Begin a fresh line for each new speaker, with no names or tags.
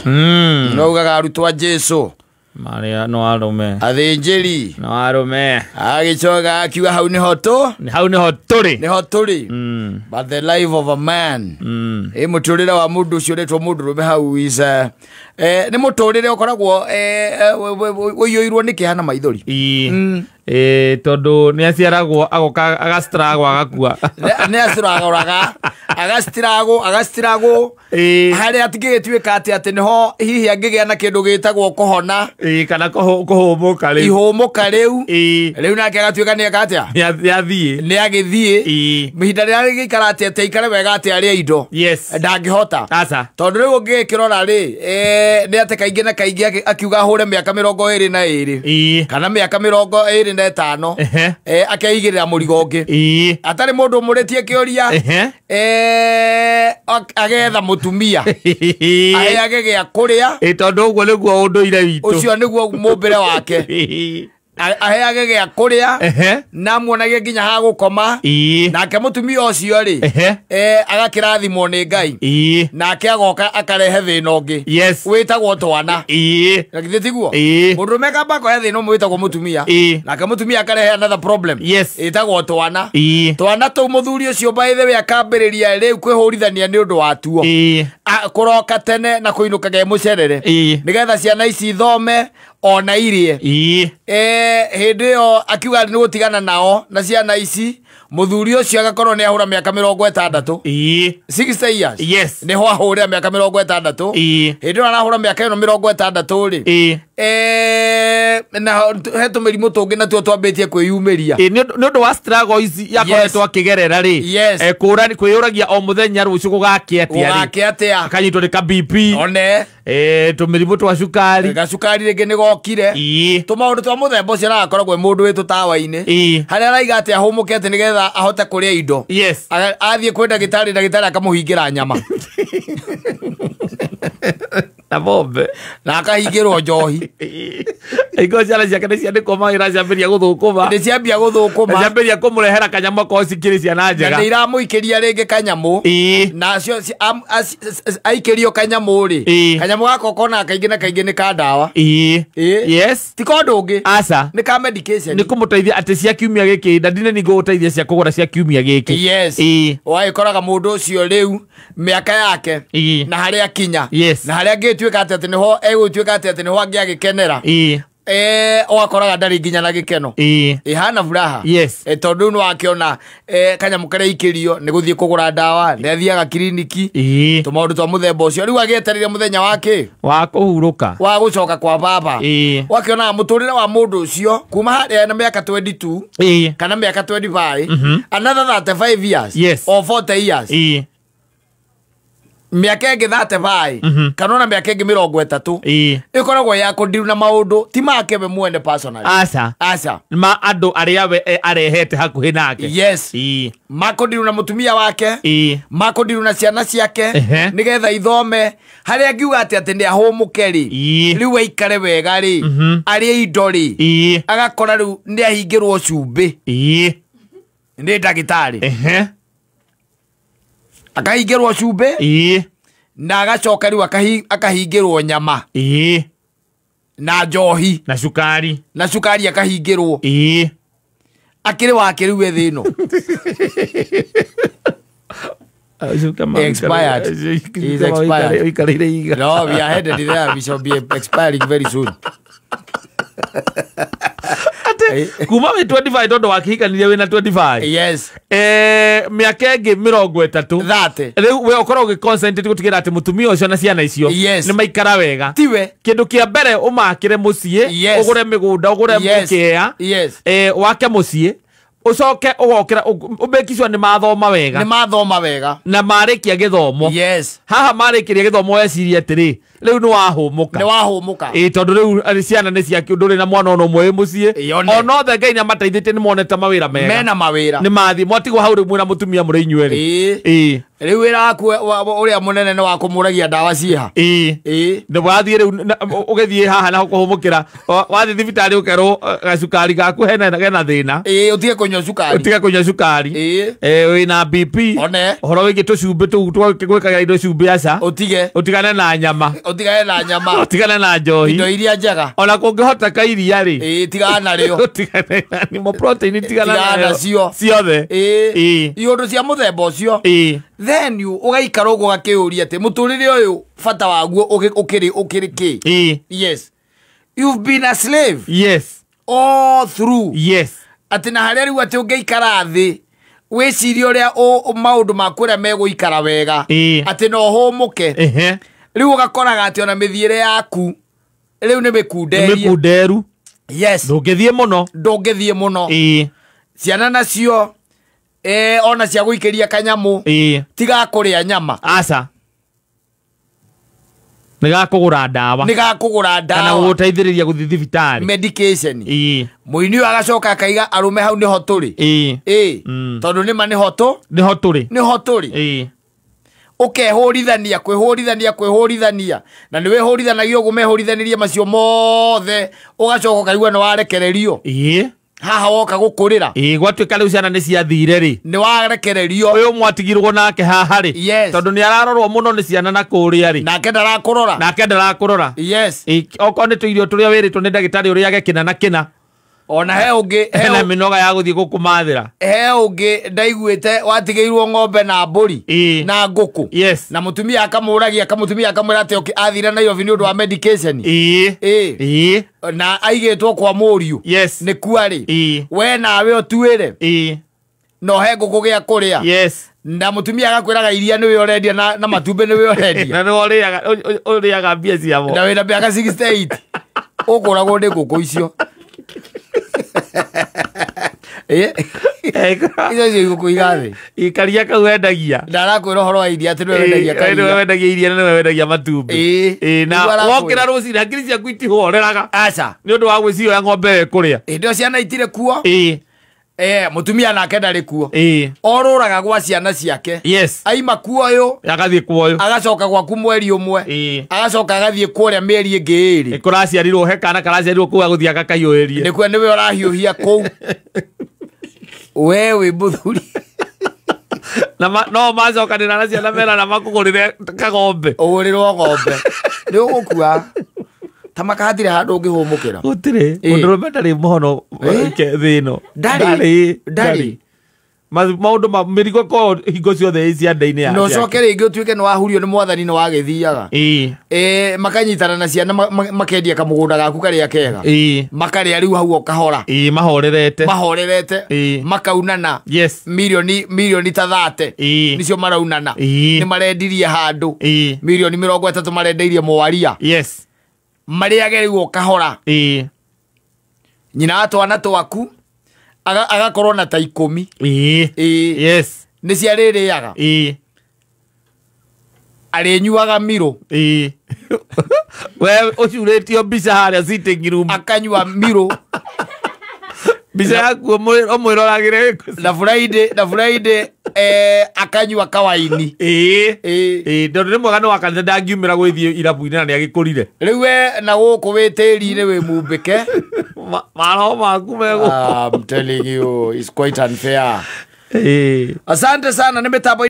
Apostles. No ugaga arutwo a Jesu.
Maria no arume.
Athinjiri.
No arume.
Agicoka akiuga hau niho tu.
Hau niho turi.
Niho turi. But the life of a man. Muturire wa mundu ucio uretwo mundurume hau is ni muturire ukoragwo uiyuirwo ni kĩeha na maithori.
Tondu ni aciaragwo agoka agastragwo agakua.
Ni aciaragwo agastragwo agastragwo haria atingĩgĩtuĩka atĩ atĩ niho hihi angĩgĩa na kĩndũ gĩtagwo kũhona
kana kũhũmũka rĩu
ihũmũka rĩu rĩu nake agatuĩka nĩ eka atĩa
nĩ
athiĩ ihinda rĩrĩa rĩgĩikara atĩ atĩ aikare wega atĩ arĩe indo ndangĩhota tondũ rĩu ũngĩgĩkĩrora rĩ nĩ atĩ kaingĩ na kaingĩ akiuga ahũre mĩaka 22 kana mĩaka 25 akeigĩrĩra mũrigo ũngĩ atarĩ mũndũ ũmũrĩtie kĩũria agetha mũtumia aheage gĩa kũrĩa
tondũ ũguo nĩguo ũndũire witũ
ũcio nĩguo mũmbĩre wake aheage gĩa kũrĩa na muonagie nginya ha gũkoma nake mũtumia ũcio rĩ agakĩrathimwo nĩ Ngai nake agoka akarehe thĩna ũngĩ wĩtagwo twana na githĩ tiguo mũndũrũme kamba akoya thĩna ũmwe wĩtagwo mũtumia nake mũtumia akarehe another problem ĩtagwo twana twana tũu mũthuri ũcio by the way akambĩrĩria rĩu kwĩhũrithania nĩ ũndũ watuo kũroka tene na kũinũka ge mũcerere nĩgetha ciana ici ithome ona irie hĩndĩ ĩyo akiuga nĩ gũtigana nao na ciana ici mũthuri ũcio agakorwo nĩ ahũra mĩaka 60 60 years nĩho ahũrĩra mĩaka 60 hĩndĩ ĩyo arahũra mĩaka ĩno 60 rĩ na he tũmĩrimũ tũngĩ natuo twambĩtie kwĩyumĩria
nĩ ũndũ wa struggle ici yakoretwo akĩgerera rĩ kwĩyũragia o mũthenya rũciũ gũgakĩa atĩa akanyitwo nĩ ka BP
one
tũmĩrimũ twa cukari
gacukari rĩngĩ nĩ gokire tũmaũndũ twa mũthemba ũcio arakoragwo mũndũ wĩ tũtawa-inĩ harĩa araiga atĩ ahũmũke atĩ nĩgetha ahote kũrĩa indo athiĩ kwĩ ndagĩtarĩ ndagĩtarĩ akamũhingĩra nyama
na bombe
na akahingĩrwo njohi
ingo ciana ciake nĩ ciandĩkwo mawĩra ciambĩrĩria gũthũkũma
nĩ ciambia gũthũkũma
ciambĩrĩria kũmũrehera kanyamũ akorwo cikĩrĩ ciana njega
na nĩ iramũikĩria rĩngĩ kanyamũ nacio aikĩrio kanyamũ rĩ kanyamũ gaka ũkonaga kaingĩ na kaingĩ nĩ ka ndawa ti ka ũndũ ũngĩ
aca
nĩ ka medication
nĩ kũmũteithia atĩ cia kiumia gĩkĩ ndandine nĩ ngũgũteithia cia kũgũra cia kiumia gĩkĩ
ũgagĩkoraga mũndũ ũcio rĩu mĩaka yake na harĩa akinya na harĩa angĩtuĩka atĩ nĩho egũtuĩka atĩ nĩho angĩagĩkenera ũgakoraga ndarĩ nginya na gĩkeno ĩhana furaha tondũ nĩ wakĩona kanyamũ karĩa ikĩrio nĩ gũthiĩ kũgũra ndawa nĩ athiaga kiriniki tũmaũndũ twa mũthemba ũcio rĩu agĩetereire mũthenya wake
wa kũhurũka
wa gũcoka kwa baba wakĩonaga mũtũrĩre wa mũndũ ũcio kuma harĩa na mĩaka 22 kana mĩaka 25 another 35 years or 40 years mĩaka ĩngĩ 35 kana ona mĩaka ĩngĩ 30 ĩkoragwo ya kũndiru na maũndũ ti make we mwene personally
aca
aca
ma andũ arĩa we arehete hakuhĩ nake
makũndiru na mũtumia wake makũndiru na ciana ciake nĩgetha ithome harĩa angiuga atĩ atĩ nĩ ahũmũke rĩ rĩu aikare wega rĩ arĩe indo rĩ agakora rĩu nĩ ahingĩrwo cumbĩ nĩ ndagĩtarĩ akahingĩrwo cumbĩ na agacoka rĩu akahingĩrwo nyama na njohi
na cukari
na cukari akahingĩrwo akĩrĩ wake rĩu ethĩ ĩno expired. He's expired. No, we are headed there. We shall be expiring very soon.
Kuma wĩ 25 tondũ wakĩhikanire wĩna 25 mĩaka ĩngĩ 30 rĩu we ũkorwo ũgĩ gũtigĩra atĩ mũtumia ũcio na ciana icio nĩ maikara wega
tiwe
kĩndũ kĩa mbere ũmakĩre mũciĩ ũgũre mĩgũnda ũgũre mũkĩa wake mũciĩ ucoke ugokira umake sure ni mathoma wega
ni mathoma wega
na marikia githomo haha marikiria githomo weciria atiri riu ni wahumuka
ni wahumuka
tondu riu ciana ni ciake nduri na mwana ono mwe mucii ono the Ngai ni amateithitie ni monete mawira mega
mena mawira
ni mathi mwatigwo hau riu mwina mutumia muri inyueri
Rĩu wĩra waku ũrĩa mũnene nĩ wa kũmũragia ndawa ciĩha.
Ĩĩ. Nĩ wathiĩ rĩu ũgĩthiĩ haha na kũhũmũkĩra, wathiĩ thibitarĩ ũkerwo gacukari gaku hena gena thĩna.
Ĩĩ, ũtige kũnyua cukari.
Ũtige kũnyua cukari.
Ĩĩ.
Wĩna BP.
One.
Ũhoro wĩgiĩ tũcumbĩ tũu twĩkagĩra indo cumbĩ aca.
Ũtige.
Ũtigane na nyama.
Ũtigane na nyama.
Ũtigane na njohi.
Indo iria njega.
Ona kũngĩhoteka iria rĩ.
Ĩĩ, tigana narĩo.
Ũtigane na nimo protein tigana
nacio.
Ciothe.
Ĩĩ. Iũndũ cia mũthemba ũcio.
Ĩĩ.
Then you ũgaikara ũguo ũgakĩũria atĩ mũtũrĩre ũyũ bata waguo ũkĩrĩ kĩ.
Ĩĩ.
Yes. You've been a slave.
Yes.
All through.
Yes.
Atĩ na harĩa rĩu atĩ ũngĩikara thĩ wĩcirie ũrĩa maũndũ maku ũrĩa megũikara wega. Atĩ no ũhũmũke. Rĩu ũgakoraga atĩ ona mĩthiĩre yaku rĩu nĩ mĩkunderie.
Nĩ mĩkunderu.
Yes.
Ndũngĩthiĩ mũno.
Ndũngĩthiĩ mũno.
Ĩĩ.
Ciana nacio ona cia gũikĩria kanyamũ.
Ĩĩ.
Tiga kũrĩa nyama.
Aca. Nĩ gakũgũra ndawa.
Nĩ gakũgũra ndawa.
Kana gũgũteithĩrĩria gũthiĩ thibitarĩ.
Medication.
Ĩĩ.
Mũini ũyũ agacoka akaiga arũme hau nĩho tũrĩ.
Ĩĩ.
Ĩĩ. Tondũ nĩma nĩho tũ.
Nĩho tũrĩ.
Nĩho tũrĩ.
Ĩĩ.
Ũkehũrithania kwĩhũrithania kwĩhũrithania na nĩ wĩhũrithanagia ũguo mehũrithanĩrie macio mothe ũgacoka ũkaigua nĩ warekererio.
Ĩĩ.
Haha woka gũkũrĩra.
Ĩĩ, gwatuĩka rĩu ciana nĩ ciathire rĩ.
Nĩ warekererio.
Ũyũ mwatigirwo nake haha rĩ.
Yes.
Tondũ nĩ ararorwo mũno nĩ ciana na kũrĩa rĩ.
Nake ndarakũrora.
Nake ndarakũrora.
Yes.
Ĩĩ, okorwo nĩ tũirio tũrĩa wĩrĩtwo nĩ ndagĩtarĩ ũrĩage kĩna na kĩna.
Ona he ũngĩ
hena mĩnoga ya gũthiĩ gũkũmathĩra.
He ũngĩ ndaiguĩte watigĩirwo ng'ombe na mbũri na ngũkũ.
Yes.
Na mũtumia akamũragia kamũtumia akamwĩra atĩ athire Nairobi nĩ ũndũ wa medication.
Ĩĩ.
Ĩĩ.
Ĩĩ.
Na aigĩtwo kwa mũriũ.
Yes.
Nĩ kua rĩ.
Ĩĩ.
We nawe ũtuĩre.
Ĩĩ.
No he ngũkũ gĩa kũrĩa.
Yes.
Na mũtumia agakwĩraga iria nĩwe ũrendia na matumbĩ nĩwe ũrendia.
Na nĩwe ũrĩaga mbia ciamo.
Na wĩna mĩaka 68. Ũkũragwo nĩ ngũkũ icio. Icio cio igũkũiga thĩ.
Ikaria kau wendagia.
Ndarakwĩra ũhoro wa iria atĩ nĩwe wendagia karia.
Nĩwe wendagia iria na nĩwe wendagia matumbĩ.
Ĩĩ.
Na wokĩra rũcinĩ hakiri ciaku itihoreraga.
Aca.
Nĩ ũndũ wa gwĩciria ng'ombe ĩyo ĩkũrĩa.
Hĩndĩ ĩyo ciana itirĩ kuo.
Ĩĩ.
Mũtumia nake ndarĩ kuo.
Ĩĩ.
Orũraga gwa ciana ciake.
Yes.
Aima kuo ũyũ.
Agathiĩ kuo ũyũ.
Agacoka gwaku mweri ũmwe.
Ĩĩ.
Agacoka agathiĩ kũrĩa mĩeri ĩngĩ ĩĩrĩ.
Kũraciarirwo he kana karaciarirwo kũu agũthiĩ agakaiyũrĩrie.
Nĩkuo nĩwe ũrahiũhia kũu. We wĩ mũthuri.
Na no macokanĩra na ciana mera na makũgũrĩre kagombe.
Ũgũrĩrwo ng'ombe. Nĩ ũgũkua. Ta makahatirĩ handũ ũngĩhũmũkĩra.
Gũtirĩ. Mũndũrũme ndarĩ mũhono thĩ ĩno.
Ndarĩ. Ndarĩ.
Maũndũ ma mĩrigo ĩkoragwo hingo ciothe ĩ ciande-inĩ yake.
Na ũcoke rĩngĩ ũtuĩke nĩ wahurio nĩ mwathani nĩ wagĩthiaga.
Ĩĩ.
Makanyitana na ciana makendia kamũgũnda gaku karĩa kega.
Ĩĩ.
Makarĩa rĩu hau o kahora.
Ĩĩ, mahorerete.
Mahorerete.
Ĩĩ.
Makaunana.
Yes.
Milioni ta 30.
Ĩĩ.
Nĩcio maraunana.
Ĩĩ.
Nĩ marendirie handũ.
Ĩĩ.
Milioni 30 marendeirie mwaria.
Yes.
Marĩage rĩu o kahora.
Ĩĩ.
Nyina wa twana twaku agakorwo na ta 10.
Ĩĩ.
Ĩĩ.
Yes.
Nĩ ciarĩrĩaga.
Ĩĩ.
Arĩnyuaga mirũ.
Ĩĩ. We ũcurĩtio mbica harĩa sitting room.
Akanyua mirũ.
Mbica yaku ũmwĩroragĩre.
Na Friday akanyua kawaini.
Ĩĩ.
Ĩĩ.
Ĩĩ, tondũ nĩ mwega nĩ wa kanitha ndangiumĩra gwĩthiĩ irabu-inĩ na nĩagĩkũrire.
Rĩu we na gũkũ wĩ tĩri-inĩ wĩ mumbĩke.
Maroho maku megũkũ.
I'm telling you, it's quite unfair.
Ĩĩ.
Asante sana nĩ mĩtambo.